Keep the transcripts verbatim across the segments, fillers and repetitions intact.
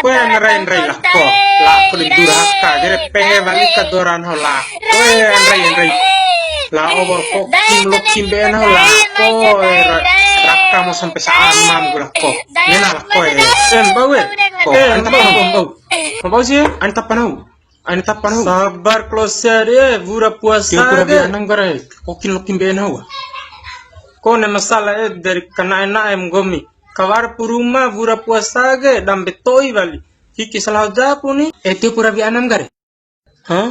Koe na rai-rai lako. Lako di durhaka, jere pehe wali ka dora nahu lako. Koe na rai-rai. Lao wa'ur koki loki mbe'e nahu lako. Ra-, raka mu sampe sa amam ku lako. Ngena lako e. Eh, mbau e. Ko, eh, anta mbau, mbau. Mbau sih? Anta panau. Aina tapa nahu. Sabar, klose ari e, wura puasa ke. Tio pura ke. Bianam kare, kokin lokin be nahu. Kone masalah e dari kana'e-na'e nggomi. Kawar puruma wura puasa ke, dambe to'i wali. Fiki salah japu ni. E tio pura bianam kare. Hah?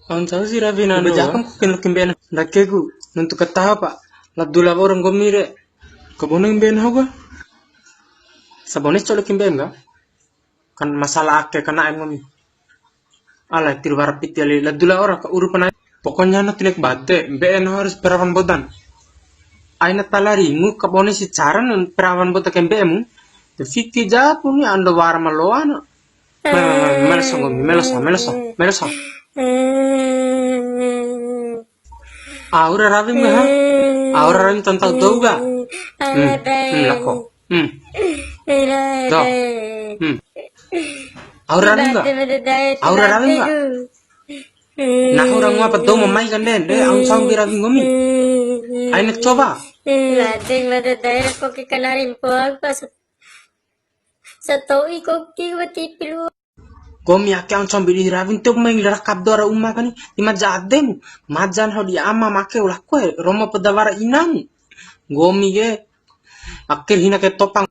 Au ncau si rawi nanu. Be jakam kokin lokin be nahu. Ndakeku, nuntu kataho pa. La dula wa'ur nggomi re. Kabone be nahu ka? Sabone colo kimbe ka? Kan masalah ake kana'e nggomi. Ala, tiwara piti ali, la dula ora ka uru panai. Pokoknya na tinek bate, mbe'e nahu harus perawan bodan. Aina tala ringu kabone si caran perawan boda ke mbe'emu. Te fiki japu ni ando wara ma loa na. Melo, melo, melo sa nggomi, melo sa, melo sa, melo sa. Au ra rawim ga, ha? Au ra rawim tantau dou ga? Hmm, hmm, lako. Hmm. Do. Hmm. Au ra rawim ga? Au ra rawim ga? Nahu ra ngoa pa dou ma mai kande, de, au ncau mbi rawi nggomi. Aina coba. Lading mada daerah koki kanarin poang pas. Sato'i koki wati pilu. Nggomi ake au ncau mbi di rawin tio mai rakap dou ra uma kani. Di maja ademu. Maja nahu di ama make ula koe. Romo poda wara inamu. Nggomi ke. Akhir hina ke topang.